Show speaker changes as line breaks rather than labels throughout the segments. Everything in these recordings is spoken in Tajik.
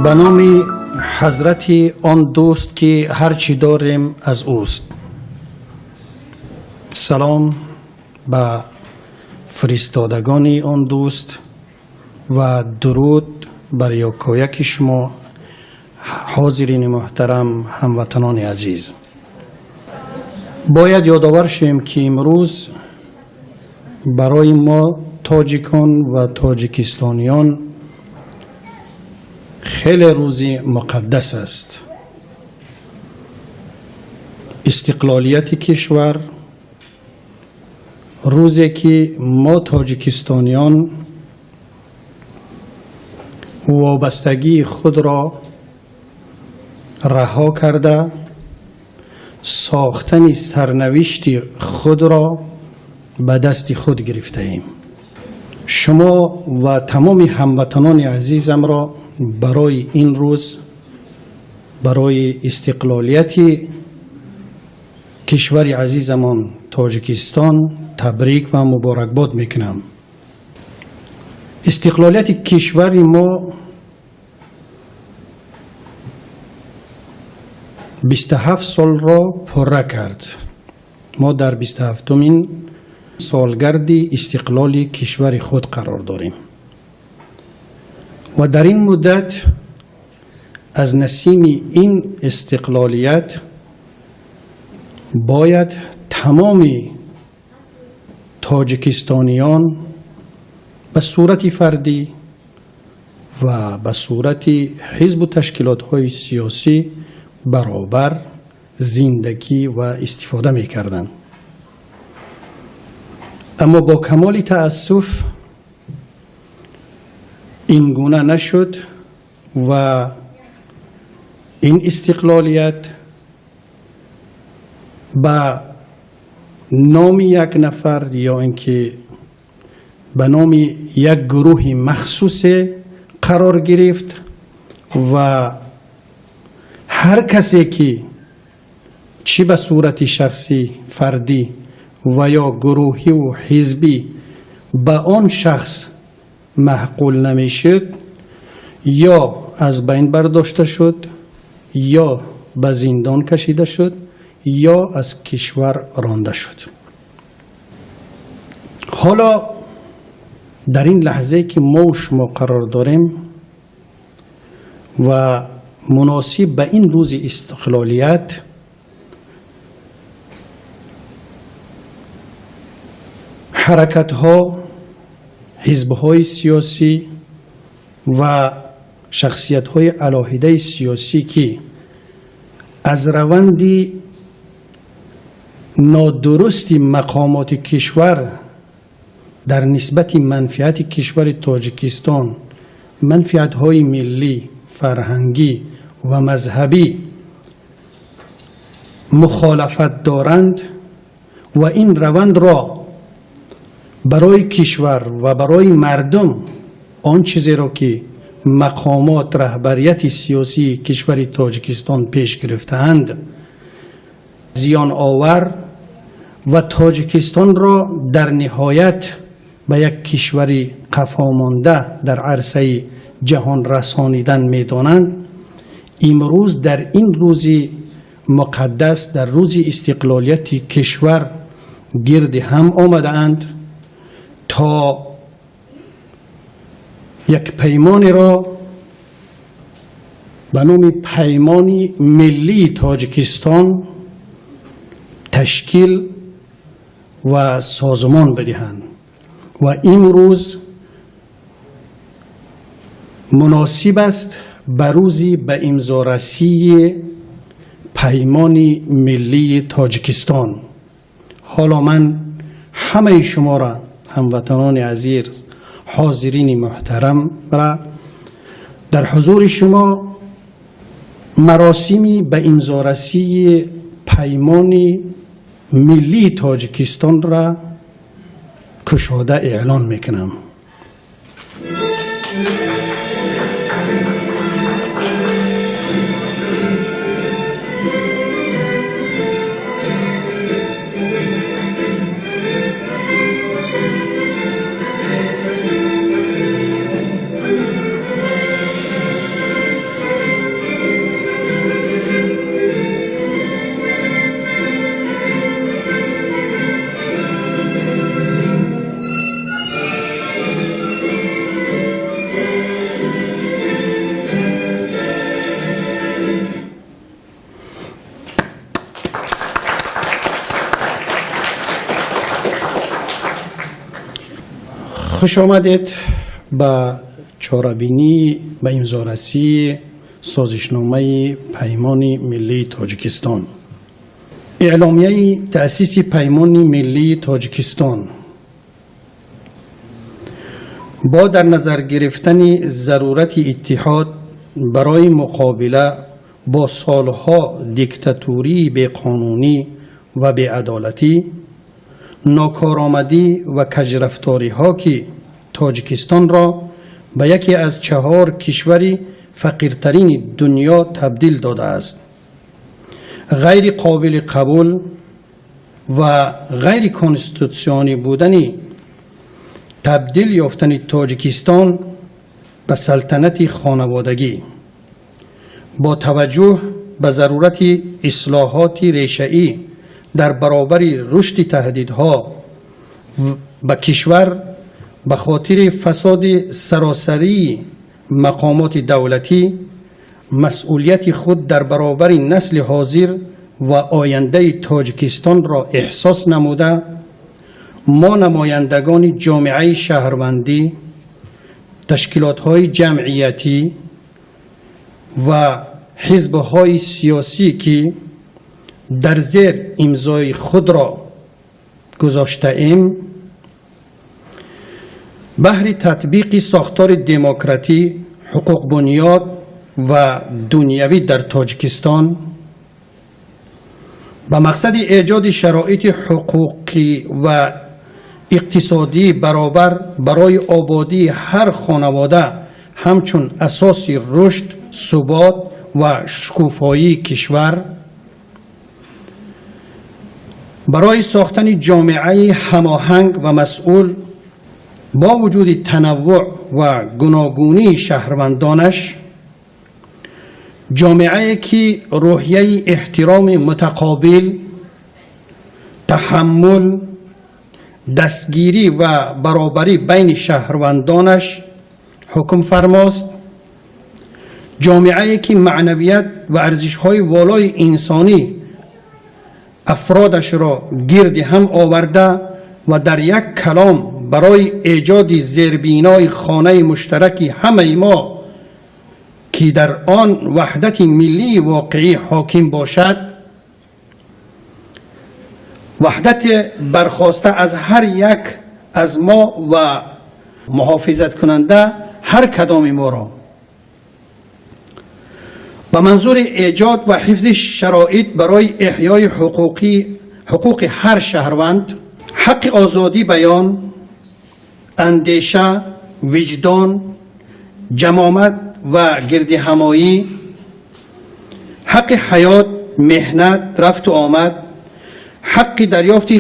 Ба номи ҳазрати он дӯст, ки ҳар чӣ дорем, аз ӯст. Салом ба фиристодагони он дӯст ва дуруд бар якояки шумо, ҳозирини муҳтарам, ҳамватанони азиз. Бояд ёдовар шавем, ки имрӯз барои мо тоҷикон ва тоҷикистониён хеле рӯзи муқаддас аст. Истиқлолияти кишвар, рӯзе ки мо тоҷикистониён вобастагии худро раҳо карда, сохтани сарнавишти худро ба дасти худ гирифтаем. Шумо ва тамоми ҳамватанони азизамро барои ин рӯз, барои истиқлолияти кишвари азизамон Тоҷикистон табрик ва муборакбод мекунам. Истиқлолияти кишвари мо 27 солро пурра кард. Мо дар 27-умин солгарди истиқлоли кишвари худ қарор дорем ва дар ин муддат аз насими ин истиқлолият бояд тамоми тоҷикистониён ба сурати фардӣ ва ба сурати ҳизбу ташкилотҳои сиёсӣ баробар зиндагӣ ва истифода мекарданд. Аммо бо камоли таассуф ин гуна нашуд ва ин истиқлолият ба номи як нафар ё ин ки ба номи як гурӯҳи махсусе қарор гирифт ва ҳар касе ки чӣ ба сурати шахсӣ, фардӣ ва ё гурӯҳиву ҳизбӣ ба он шахс маъқул намешуд, ё аз байн бардошта шуд, ё ба зиндон кашида шуд, ё аз кишвар ронда шуд. Ҳоло дар ин лаҳзае ки мо шумо қарор дорем ва муносиб ба ин рӯзи истиқлолият ҳаракатҳо, ҳизбҳои сиёсӣ ва шахсиятҳои алоҳидаи сиёсӣ, ки аз раванди нодурусти мақомоти кишвар дар нисбати манфиати кишвари Тоҷикистон, манфиатҳои миллӣ, фарҳангӣ ва мазҳабӣ мухолафат доранд ва ин равандро барои кишвар ва барои мардум он чизеро ки мақомот, раҳбарияти сиёсии кишвари Тоҷикистон пеш гирифтаанд, зиёновар ва Тоҷикистонро дар ниҳоят ба як кишвари қафомонда дар арсаи ҷаҳон расонидан медонанд, имрӯз дар ин рӯзи муқаддас, дар рӯзи истиқлолияти кишвар гирди ҳам омадаанд то як паймонеро ба номи Паймони миллии Тоҷикистон ташкил ва созмон бидиҳанд. Ва имрӯз муносиб аст ба рӯзи ба имзорасии Паймони миллии Тоҷикистон. Ҳоло ман ҳамаи шуморо, ҳамватанони азиз, ҳозирини муҳтарамра дар ҳузури шумо маросими ба имзорасии Паймони миллии Тоҷикистонра кушода эълон мекунам. Хуш омадед ба чорабинии ба имзорасии созишномаи Паймони миллии Тоҷикистон. Эъломияи таъсиси Паймони миллии Тоҷикистон бо дар назар гирифтани зарурати иттиҳод барои муқобила бо солҳо диктатурии беқонунӣ ва беадолатӣ, нокоромадӣ ва каҷрафториҳо, ки Тоҷикистонро ба яке аз чаҳор кишвари фақиртарини дунё табдил додааст, ғайри қобили қабул ва ғайри конститутсионӣ будани табдил ёфтани Тоҷикистон ба салтанати хонаводагӣ, бо таваҷҷӯҳ ба зарурати ислоҳоти решаӣ дар баробари рушди таҳдидҳо ба кишвар ба хотири фасоди саросарии мақомоти давлатӣ, масъулияти худ дар баробари насли ҳозир ва ояндаи Тоҷикистонро эҳсос намуда, мо намояндагони ҷомеаи шаҳрвандӣ, ташкилотҳои ҷамъиятӣ ва ҳизбҳои сиёсӣ, ки дар зер имзои худро гузоштаем, баҳри татбиқи сохтори демократӣ, ҳуқуқбунёд ва дунявӣ дар Тоҷикистон ба мақсади эҷоди шароити ҳуқуқӣ ва иқтисодии баробар барои ободии ҳар хонавода ҳамчун асоси рушд, субот ва шукуфоии кишвар, барои сохтани ҷомеаи ҳамоҳанг ва масъул бо вуҷуди танаввӯъ ва гуногунии шаҳрвандонаш, ҷомеае ки рӯҳияи эҳтироми мутақобил, таҳаммул, дастгирӣ ва баробарӣ байни шаҳрвандонаш ҳукмфармост, ҷомеае ки маънавият ва арзишҳои волои инсонӣ афродашро гирди ҳам оварда ва дар як калом барои эҷоди зербинои хонаи муштараки ҳамаи мо, ки дар он ваҳдати миллии воқеӣ ҳоким бошад, ваҳдати бархоста аз ҳар як аз мо ва муҳофизаткунанда ҳар кадоми моро ба манзури эҷод ва ҳифзи шароит барои эҳёи ҳуқуқи ҳар шаҳрванд, ҳаққи озодӣ баён, андеша, виҷдон, ҷамомат ва гирдиҳамоӣ, ҳаққи ҳаёт, меҳнат, рафту омад, ҳаққи дарёфти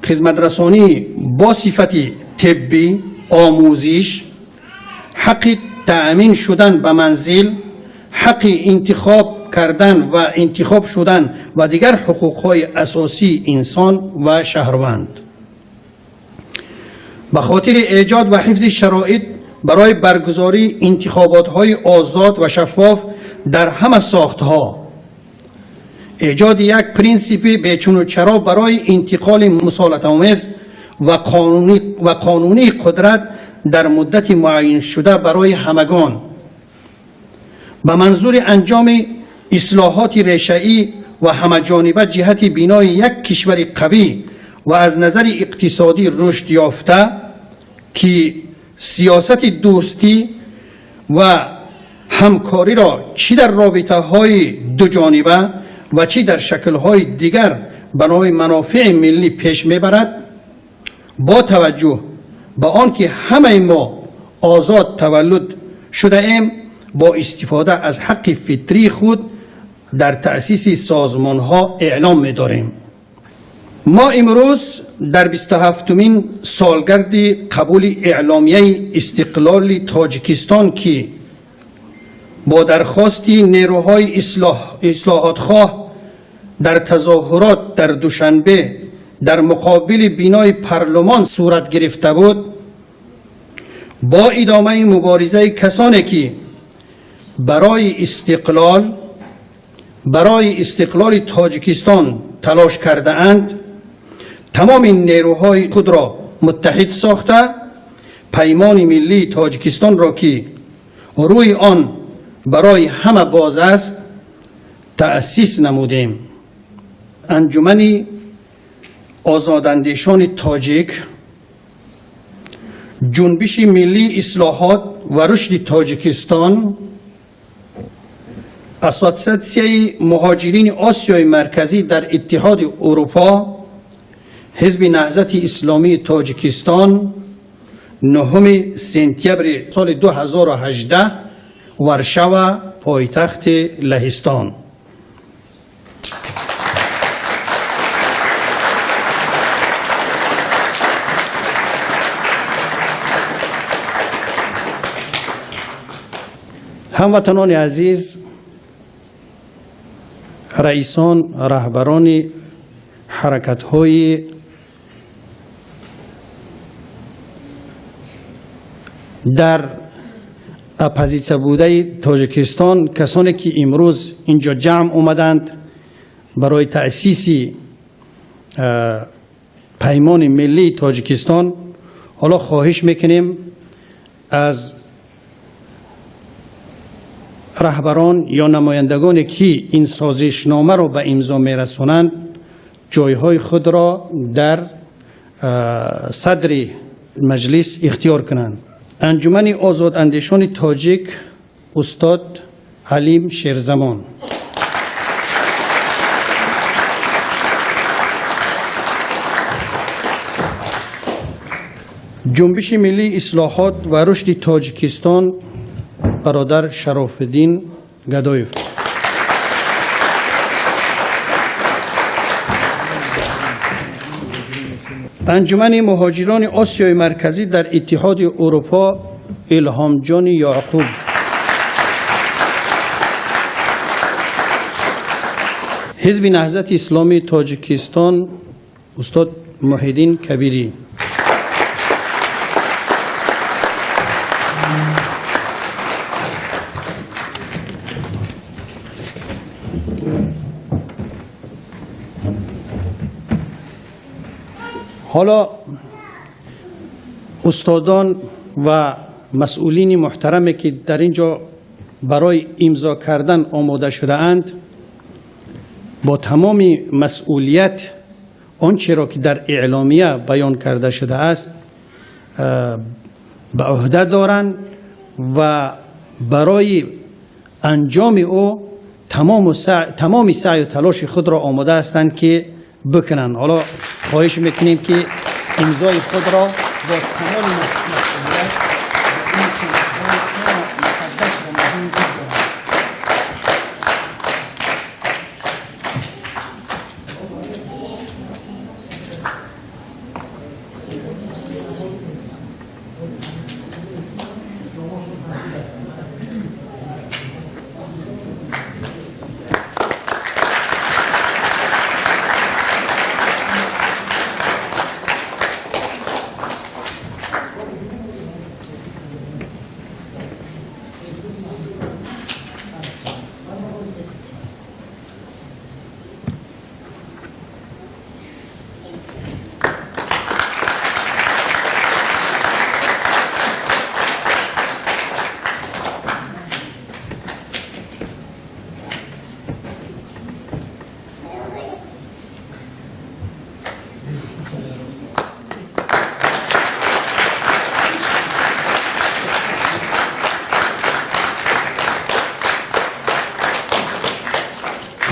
хизматрасонӣ бо сифати тиббӣ, омӯзиш, ҳаққи таъмин шудан ба манзил, ҳаққи интихоб кардан ва интихоб шудан ва дигар ҳуқуқҳои асосии инсон ва шаҳрванд. Ба хотири эҷод ва ҳифзи шароит барои баргузории интихоботҳои озод ва шаффоф дар ҳама сохтҳо, эҷоди як принсипи бечуну чаро барои интиқоли мусолиҳатомез ва қонунии қудрат дар муддати муайяншуда барои ҳамагон, ба манзури анҷоми ислоҳоти решаӣ ва ҳамаҷониба ҷиҳати бинои як кишвари қавӣ ва аз назари иқтисодӣ рушд ёфта, ки сиёсати дӯстӣ ва ҳамкориро чӣ дар робитаҳои дуҷониба ва чӣ дар шаклҳои дигар барои манофеи миллӣ пеш мебарад, бо таваҷҷӯҳ ба он ки ҳамаи мо озод таваллуд шудаем, бо истифода аз ҳаққи фитрии худ дар таъсиси созмонҳо эълом медорем. Мо имрӯз дар 27-умин солгарди қабули эъломияи истиқлоли Тоҷикистон, ки бо дархости нерӯҳои ислоҳотхоҳ дар тазоҳурот дар Душанбе дар муқобили бинои парлумон сурат гирифта буд, бо идомаи муборизаи касоне ки барои истиқлоли Тоҷикистон талош кардаанд, тамоми нерӯҳои худро муттаҳид сохта, Паймони миллии Тоҷикистонро, ки рӯи он барои ҳама боз аст, таъсис намудем. Анҷумани озодандешони тоҷик, Ҷунбиши миллии ислоҳот ва рушди Тоҷикистон, Ассотсиатсияи муҳоҷирини Осиёи Марказӣ дар Иттиҳоди Урупо, Ҳизби Наҳзати Исломии Тоҷикистон, 9 сентябри соли 2018, Варшава, пойтахти Лаҳистон. Ҳамватанони азиз, раисон, раҳбарони ҳаракатҳои дар оппозитсия будаи Тоҷикистон, касоне ки имрӯз инҷо ҷамъ омаданд барои таъсиси Паймони миллии Тоҷикистон, ҳоло хоҳиш мекунем аз раҳбарон ё намояндагоне ки ин созишномаро ба имзо мерасонанд, ҷойҳои худро дар садри маҷлис ихтиёр кунанд. Анҷумани озодандешони тоҷик, устод Ҳалим Шерзамон. Ҷунбиши миллии ислоҳот ва рушди Тоҷикистон, бародар Шарофиддин Гадоев. Анҷумани муҳоҷирони Осиёи Марказӣ дар Иттиҳоди Урупо, Илҳомҷони Яъқуб. Ҳизби Наҳзати Исломии Тоҷикистон, устод Муҳиддин Кабирӣ. Ҳоло устодон ва масъулини муҳтараме ки дар ин ҷо барои имзо кардан омода шудаанд, бо тамоми масъулият он чиро ки дар эъломия баён карда шудааст ба ӯҳда доранд ва барои анҷоми ӯ тамоми саъю талоши худро омода ҳастанд ки бикунанд. Ҳоло хоҳиш мекунем ки имзои худро бо тамоми масъулият ин калимаҳои муқаддас ва муҳим бигузоранд.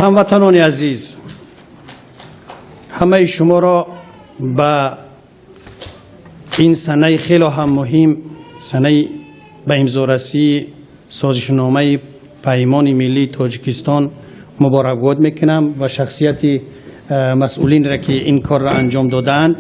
Ҳамватанони азиз, ҳамаи шуморо ба ин санаи хело ҳам муҳим, санаи ба имзорасии созишномаи Паймони миллии Тоҷикистон муборакбод мекунам ва шахсияти масъулинро ки ин корро анҷом додаанд.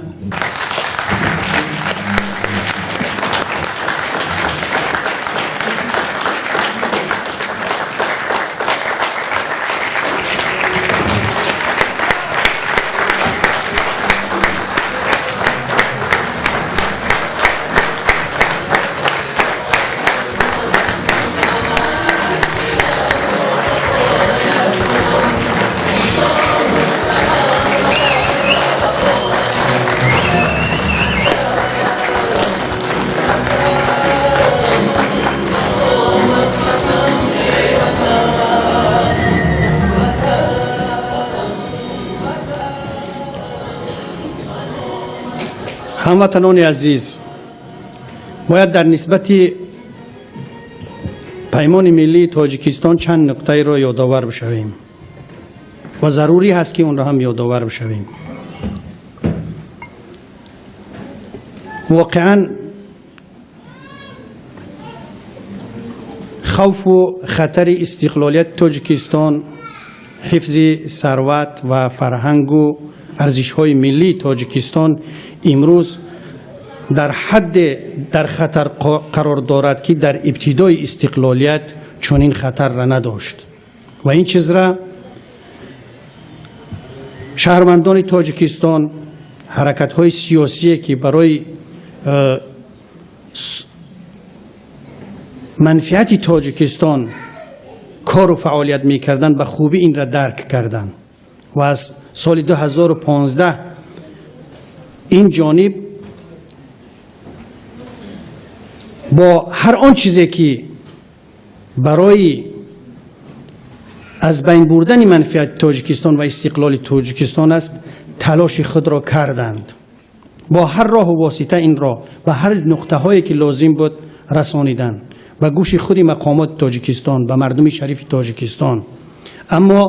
Ҳамватанони азиз, бояд дар нисбати Паймони миллии Тоҷикистон чанд нуқтаеро ёдовар бишавем ва зарурӣ ҳаст, ки онро ҳам ёдовар бишавем. Воқеан, хавфу хатари истиқлолияти Тоҷикистон, ҳифзи сарват ва фарҳангу арзишҳои миллии Тоҷикистон имрӯз дар ҳадде дар хатар қарор дорад, ки дар ибтидои истиқлолият чунин хатарра надошт. Ва ин чизра шаҳрвандони Тоҷикистон, ҳаракатҳои сиёсие, ки барои манфиати Тоҷикистон кору фаъолият мекарданд, ба хубӣ инра дарк карданд ва аз соли 2015 ин ҷониб бо ҳар он чизе, ки барои аз байн бурдани манфиати Тоҷикистон ва истиқлоли Тоҷикистон аст, талоши худро карданд. Бо ҳар роҳу восита инро ба ҳар нуқтаҳое, ки лозим буд, расониданд ба гӯши худи мақомоти Тоҷикистон, ба мардуми шарифи Тоҷикистон. Аммо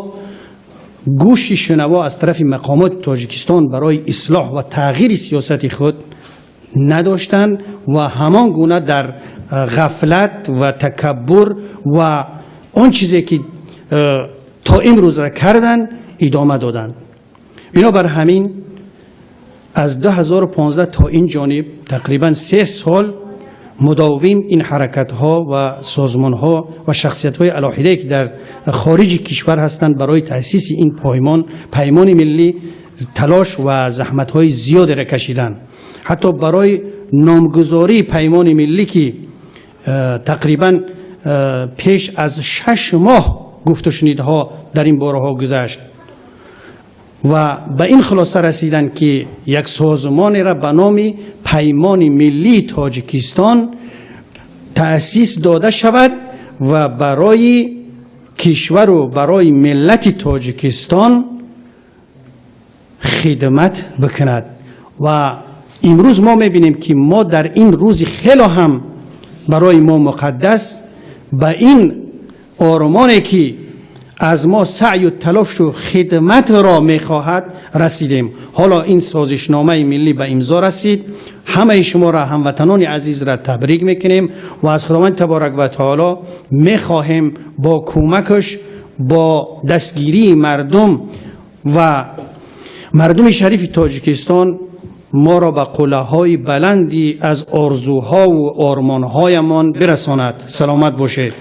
гӯши шунаво аз тарафи мақомоти Тоҷикистон барои ислоҳ ва тағйири сиёсати худ надоштанд ва ҳамон гуна дар ғафлат ва такаббур ва он чизе, ки то имрӯзра карданд, идома доданд. Бинобар ҳамин, аз 2015 то ин ҷониб тақрибан 3 сол мудовим ин ҳаракатҳо ва созмонҳо ва шахсиятҳои алоҳидае, ки дар хориҷи кишвар ҳастанд, барои таъсиси ин паймони миллӣ талош ва заҳматҳои зиёдеро кашиданд. Ҳатто барои номгузории паймони миллӣ, ки тақрибан пеш аз 6 моҳ гуфтушунидҳо дар ин бораҳо гузашт ва ба ин хулоса расиданд, ки як созмонеро ба номи Паймони миллии Тоҷикистон таъсис дода шавад ва барои кишвару барои миллати Тоҷикистон хидмат бикунад. Ва имрӯз мо мебинем, ки мо дар ин рӯзи хело ҳам барои мо муқаддас ба ин ормоне, ки аз мо саъю талошу хидматро мехоҳад, расидем. Ҳоло ин созишномаи миллӣ ба имзо расид. Ҳамаи шуморо, ҳамватанони азизра, табрик мекунем ва аз Худованд таборак ва таоло мехоҳем, бо кӯмакаш, бо дастгирии мардум ва мардуми шарифи Тоҷикистон моро ба қуллаҳои баланди аз орзуҳову ормонҳоямон бирасонад. Саломат бошед.